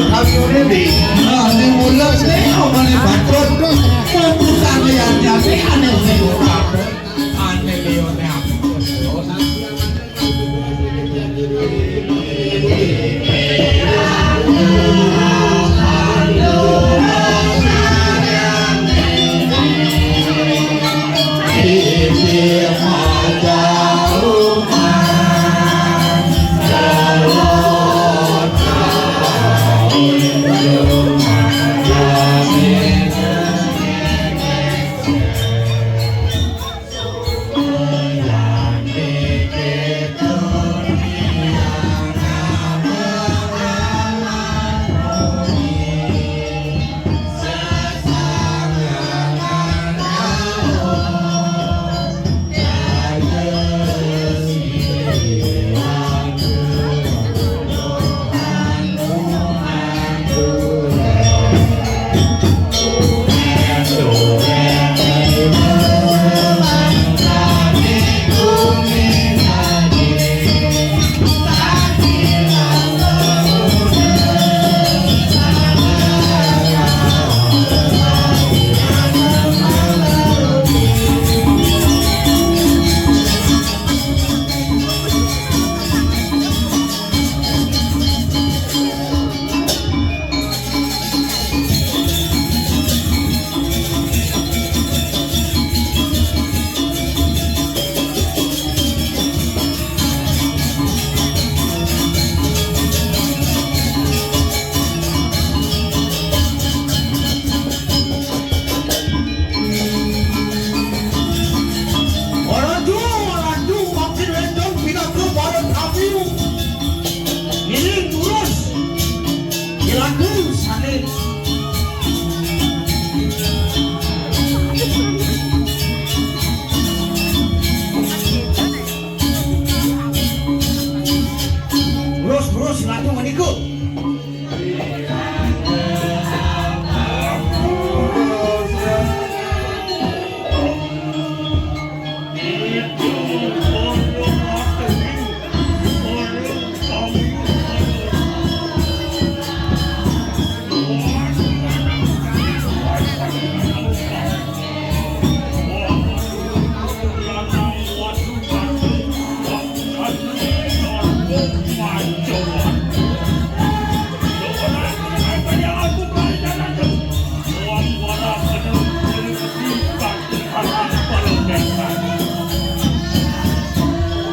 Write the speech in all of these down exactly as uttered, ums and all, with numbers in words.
Kami udah di, ah, di mulut nih, apa nih, bacot? Mau buka liarnya nih, aneh sih, buka. Aneh liarnya. Ratu, ratu, makin wedok pinaka para tamu. Ngiring terus. Ratu, sané. Terus, terus, ratu menika.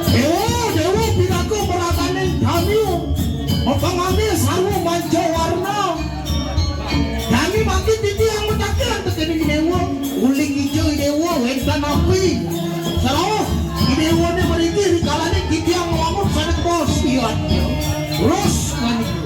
Dewa, dewa pinaka maraganing damya, mapangangge sarwa manca warna. Dami mangkin titiang mataken teken ing dewa. Uli kija ing dewa wenten napi? Sarauh ing dewane mriki rikalaning titiang ngwangun sane kebos. Iya, iya. Terus manika.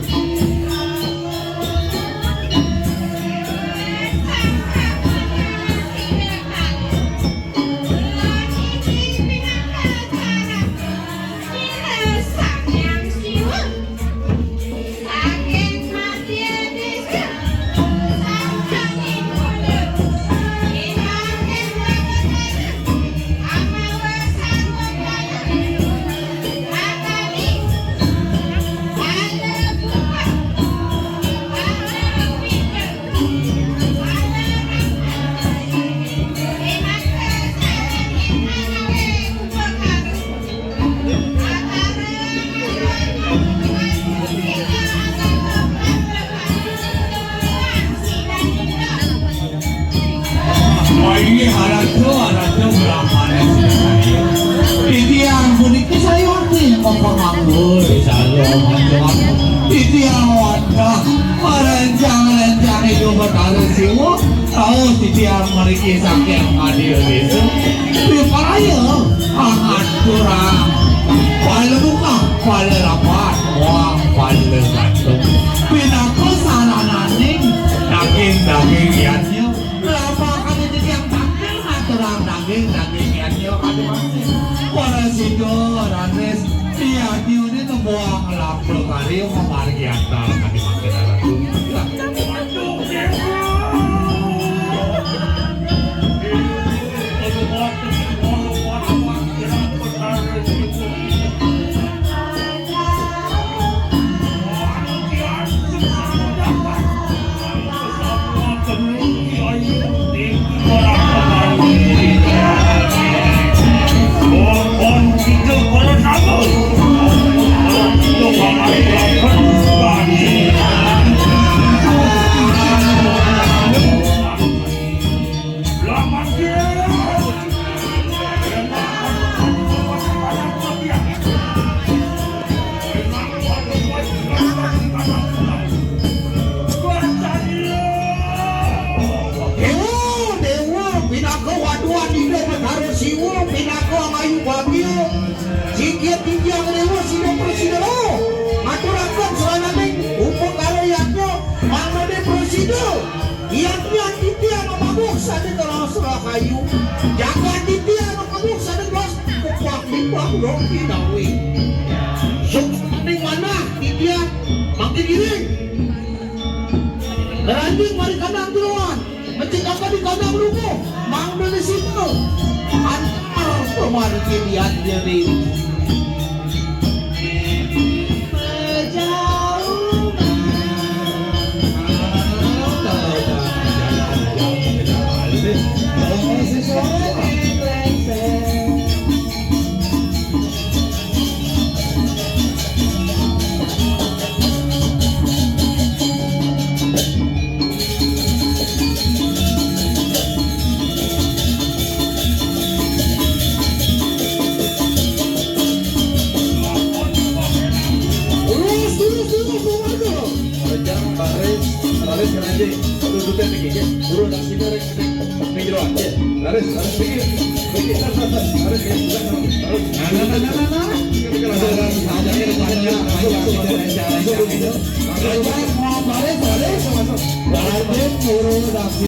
Wah, inggih, aratu, aratu, brahmana sinaraya. Titiang puniki sayuwakti mapanganggur, sarwa manjawab. Titiang wantah marenjang-renjang Ida Batara Siwa, raos titiang mriki saking Madya Desa. Piparaya pangaturang palebungah, palerapat, muang palegantung. Pinaka sarananing daging-daging yadnya. Lampahane titiang tangkil ngaturang daging-daging yadnya kadi mangkin. Para sida raris yadnyane nempuang lampa karya mamargi antar kadi mangkin, aratu. Tiang dewa sida prasida lo. Ngaturaken sarananing upakara yadnya mangda prasida. Yadnya titiang mabuk sane teras rahayu. Jagat titiang mabuk sane teras kukuak limbang dong dinawi. Suksmaning manah titiang makin iring. Ranjing mari kandang jeroan. Mecik apa di kandang lumo? Mangda di situ. Antar pemargi liat jadi. Terus, terus, terus, keluarga. Rejang, baris, baris, ngeranjing. Aduh, duta nih, ya. Buru, nasi goreng. Nih, jeroan, ya. Baris, baris, pikir. Pikir, baris, baris, baris, ya. Baris, baris. Nah, nah, nah, nah, nah, nah. Pikir, pikir, baris. Ada, ada, ada, ada. Masuk, masuk, masuk. Masuk, masuk. Rejang, mau baris, baris, masuk. Baris, buru, nasi.